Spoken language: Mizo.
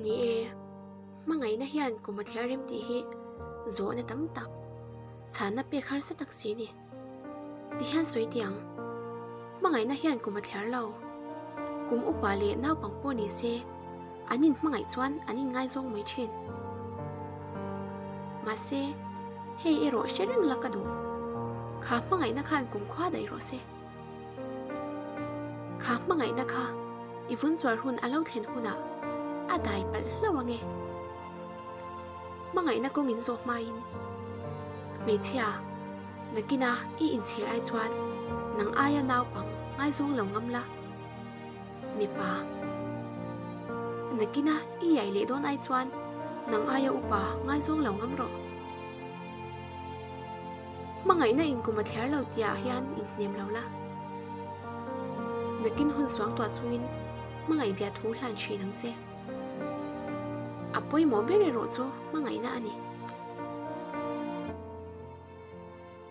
Ni e, hmangaihna hian kum a thliar rem tih hi zawhna tam tak, chhanna pek harsa tak si a ni. Ti hian sawi teh ang, hmangaihna hian kum a thliar lo. Kum upa leh naupang pawh ni se, an inhmangaih chuan an inngaizawng mai thin. Mahse, hei erawh hre reng la ka duh. Kha hmangaihna khan kumkhua daih rawh se. Kha hmangaihna kha i vun zuar hun a lo thlen hunah a dai palh hlauh ange. Hmangaihna kawng in zawh hmain hmeichhia nakina i inchhir ai chuan nang aia naupang ngaizawng lo ngam la. Mipa nakina i iai leh dawn ai chuan nang aia upa ngaizawng lo ngam rawh. Hmangaihna inkum a thliar lo tihah hian inhnem lo la. Nakin hun suangtuah chungin hmangaih bia thu hlan thin ang che. A pawimawh ber erawh chu hmangaihna a ni.